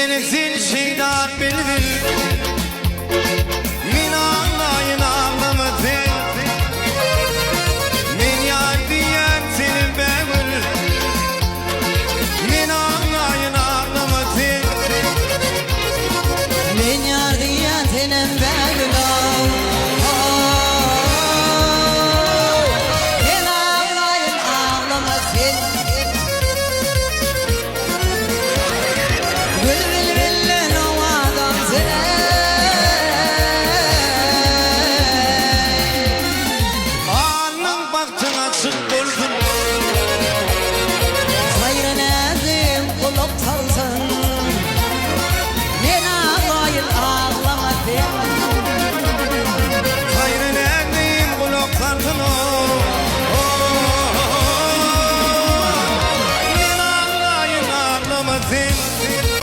Diýeni sen şeýda bilbil. Men aglaýyn aglama sen. Men ýar diýýän senem bägül. Men aglaýyn aglama sen. Men ýar diýýän senem bägül. Men aglaýyn aglama sen. Gül bilbilden owadan sen. Alnyň bagtyň açyk bolsun. Saýry näzim gulak salsyn. Men aglaýyn aglama sen. Saýry näzim gulak salsyn. Men aglaýyn aglama sen.